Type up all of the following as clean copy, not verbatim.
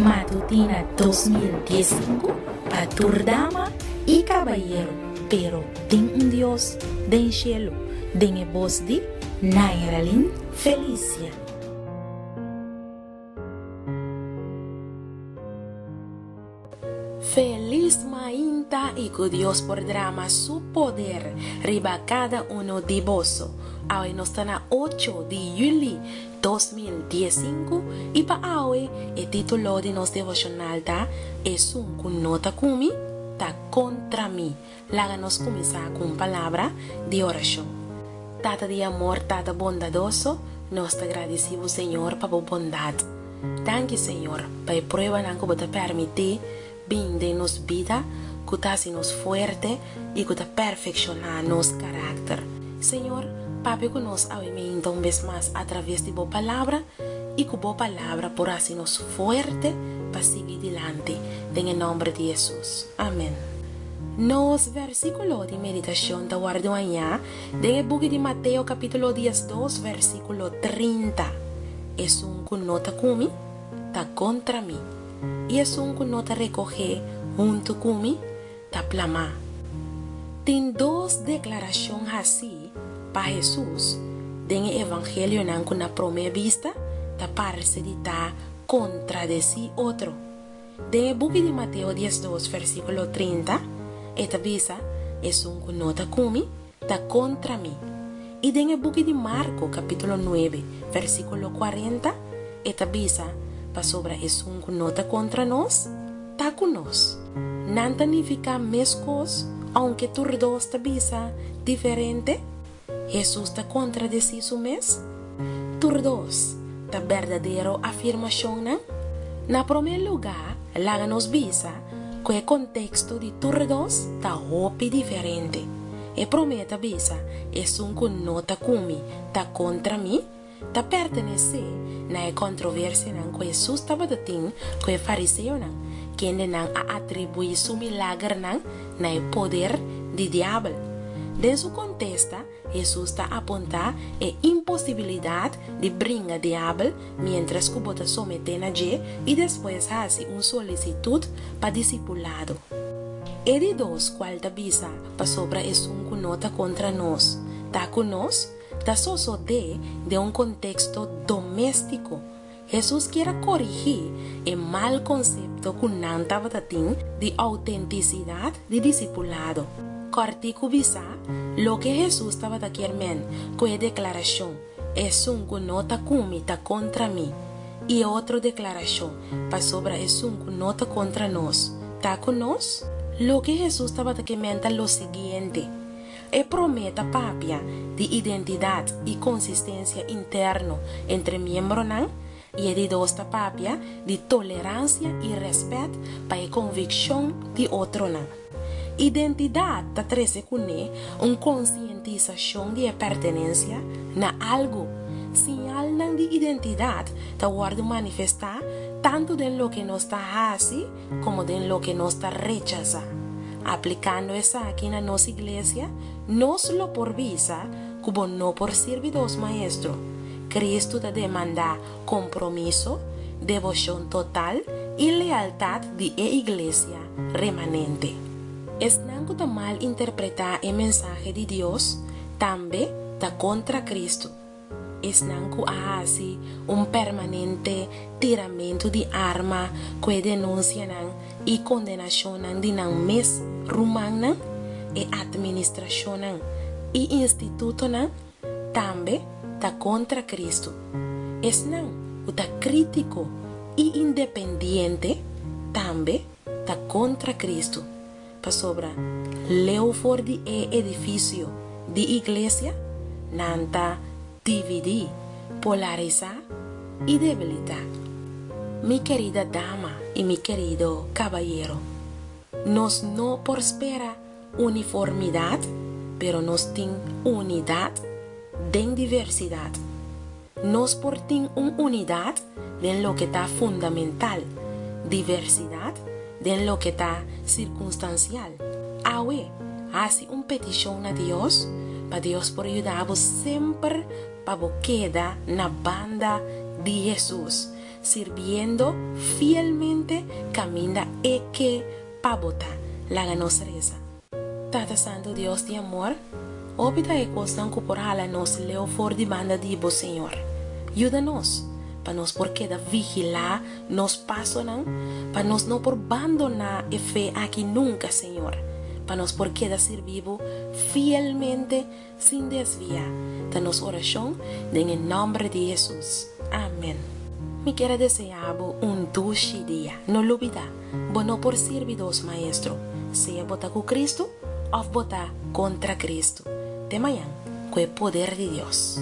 Matutina 2015 pa tur dama y cabayero, pero tin un Dios den cielo, den e bos di Nairalyn Felicia. Felis mainta y cu Dios por drama su poder riba cada uno di boso. Awe nos ta na ocho di juli 2015 y pa awe e titulo di nos devocional ta Esun cu no ta cu mi, ta contra mi. Laga nos cuminsa cu un palabra di oracion. Tata di amor, Tata bondadoso, nos ta gradici bo Señor pa bo bondad. Danki Señor pa e pruebanan cu bo ta permiti bin den nos bida cu ta haci nos fuerte y cu ta perfecciona nos caracter. Señor, papia cu nos awe meinta un bes mas a traves di bo palabra y cu bo palabra por haci nos fuerte pa sigui dilanti den e nomber di Jesus. Amen. Nos versiculo di meditacion ta wordo haña den e buki di Mateo capitulo 12 versiculo 30. Esun ku no ta ku mi, ta kontra mi, i esun ku no ta rekohé huntu ku mi, ta plamá. Tin dos deklarashon hasí pa Hesus den e Evangelionan ku na promé bista ta parse di ta kontradesí otro. Den e buki di Mateo 12 versíkulo 30, e ta bisa, Esun ku no ta ku mi, ta kontra mi. I den e buki di Marko, kapítulo nuebe, versíkulo kuarenta, e ta bisa, Pasobra esun ku no ta kontra nos, ta ku nos. Nan ta nifiká meskos, ounke tur dos ta bisa diferente? Hesus ta kontradesí su mes? Tur dos ta berdadero afirmashonnan? Na promé lugá, laga nos bisa ku e konteksto di tur dos ta hopi diferente. E promé ta bisa, Esun ku no ta ku mi, ta kontra mi, ta pertenesé na e kontroversianan ku Hesus tabata tin ku e fariseonan, kendenan a atribuí su milagernan na e poder di Diabel. Den su kontesta, Hesus ta apuntá e imposibilidat di bringa Diabel miéntras ku bo ta someté na dje i despues hasi un solisitut pa disipulado. E di dos kual ta bisa pasobra esun ku no ta kontra nos, ta ku nos, ta sosodé den un konteksto doméstiko. Hesus kier a korigí e mal konsepto ku nan tabata tin di outentisidat di disipulado. Kòrtiku bisá, loke Hesus tabata kier men ku e deklarashon, Esun ku no ta ku mi ta kontra mi, i e otro deklarashon, Pasobra esun ku no ta kontra nos, ta ku nos? Loke Hesus tabata ke men ta lo siguiente, E promé ta papia di identidat i konsistensia interno entre miembronan i e di dos ta papia di toleransia i rèspèt pa e konvikshon di otronan. Identidat ta trese kuné un konsientisashon di e pertenensia na algu. Siñalnan di identidat ta wòrdu manifestá tantu den loke nos ta hasi komo den loke nos ta rechasá. Aplikando esaki na nos iglesia, nos lo por bisa ku bo no por sirbi dos maestro. Kristu ta demandá kompromiso, deboshon total i lealtat di e iglesia remanente. Esnan ku ta malinterpretá e mensahe di Dios tambe ta kontra Kristu. Esnan ku a hasi un permanente tiramentu di arma ku e denunsianan i kondenashonnan di nan mes rumannan, e atministrashonnan i institutonan tambe ta kontra Kristu. Esnan ku ta krítiko i independiente tambe ta kontra Kristu. Pasobra leu for di e edifisio di iglesia, nan ta dividí, polarisá i debilitá. Mi kerida dama i mi kerido kabayero, nos no por spera uniformidat, pero nos tin unidat den diversidat. Nos por tin un unidat den loke ta fundamental, diversidat den loke ta sirkunstansial. Awe, hasi un petishon na Dios pa Dios por yuda bo semper pa bo keda na banda di Hesus. sirbiendo fielmente kaminda E ke pa bo ta. Laga nos resa. Tata Santu Dios di amor, hopi ta e kosnan ku por hala nos leu for di banda di Bo, Señor. Yuda nos pa nos por keda vigilá nos pasonan, pa nos no por bandoná e fe aki nunka, Señor, pa nos por keda sirbi Bo fielmente sin desviá. Ta nos orashon den e nòmber di Hesus. Amèn. Mi kier a deseá bo un dushi dia. No lubidá, bo no por sirbi dos maestro, sea bo ta ku Kristu òf bo ta kontra Kristu. Te mañan, ku e poder di Dios.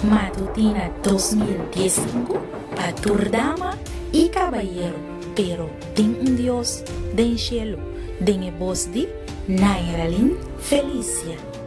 Matutina 2015 pa tur dama y cabayero, pero tin un Dios den cielo, den e bos di Nairalyn Felicia.